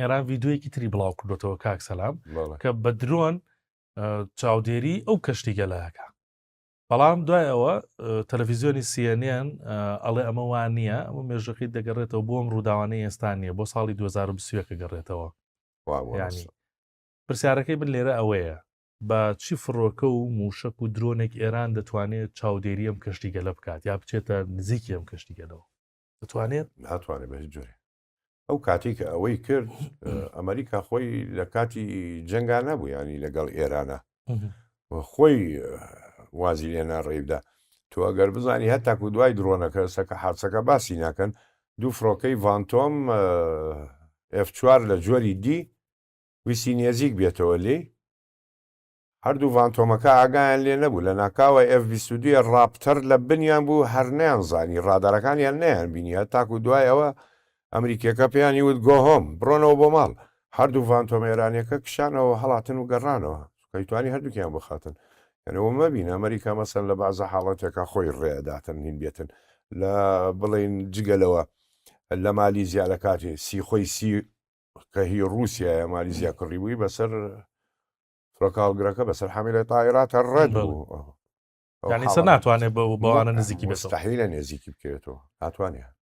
ئێران ڤیدیۆیەکی تری بڵاو کردوێتەوە کاک سەلام کە بە درۆن چاودێری ئەو کەشتیگەلەکە بەڵام دوای ئەوە تەلەڤیزیۆنی CNN ئەڵێ ئەمە وان نییە ئەمە مێژەکەی دەگەڕێتەوە بۆ ئەم ڕووداوانەی ئێستا نییە بۆ ساڵی 2021 گەڕێتەوە ینی پرسیارەکەی من لێرە ئەوەیە بە چی فڕۆکە و موشک و درۆنێک ئێران دەتوانێت چاودێری ئەم کەشتیگەلە بکات یا بچێتە نزیکی ئەم کەشتیگەلەوە دەتوانێت ناتوانێت بە هیچ جۆرێ ئەو کاتی کە ئەوەی کرد ئەمریکا خۆی لە کاتی جەنگا نەبوو ینی لەگەڵ ئێرانە خۆی وازی لێنا ڕێبدا تۆ ئەگەر بزانی هەتاکو دوای درۆنەکە سەکە حادسەکە باسی ناکەن دوو فڕۆکەی ڤانتۆم F4 لە جۆری دی ویستی نێزیک بێتەوە لێی هەردوو ڤانتۆمەکە ئاگایان لێ نەبوو، لەناکاوە ئێف 22 ڕاپتەر لە بنیان بوو، هەر نەیانزانی، ڕادارەکانیان نەیانبینی، هەتاکو دوای ئەوە ئەمریکییەکە پێیانی وت go home، بڕۆنەوە بۆ ماڵ. هەردوو ڤانتۆمە ئێرانییەکە کشانەوە، هەڵاتن و گەڕانەوە. چونکە توانی هەردووکیان بخاتن. یانی ئەوە مەبینە ئەمریکا مەسەن لە بەعزە حاڵەتێکا خۆی ڕێ ئەداتن هین بێتن لە بڵێین جگە لەوە لە مالیزیا لە کاتی سیخۆی سی کە هی ڕووسیایە مالیزیا کڕیبووی بەسەر فڕۆکە هەڵگرەکە بەسەر حامیلە تایراتە ڕەت بوو. یعنی سەر ناتوانێت بەوانە نزیکی بێتەوە. مستحیلە نزیکی بکەوێتەوە ناتوانێت.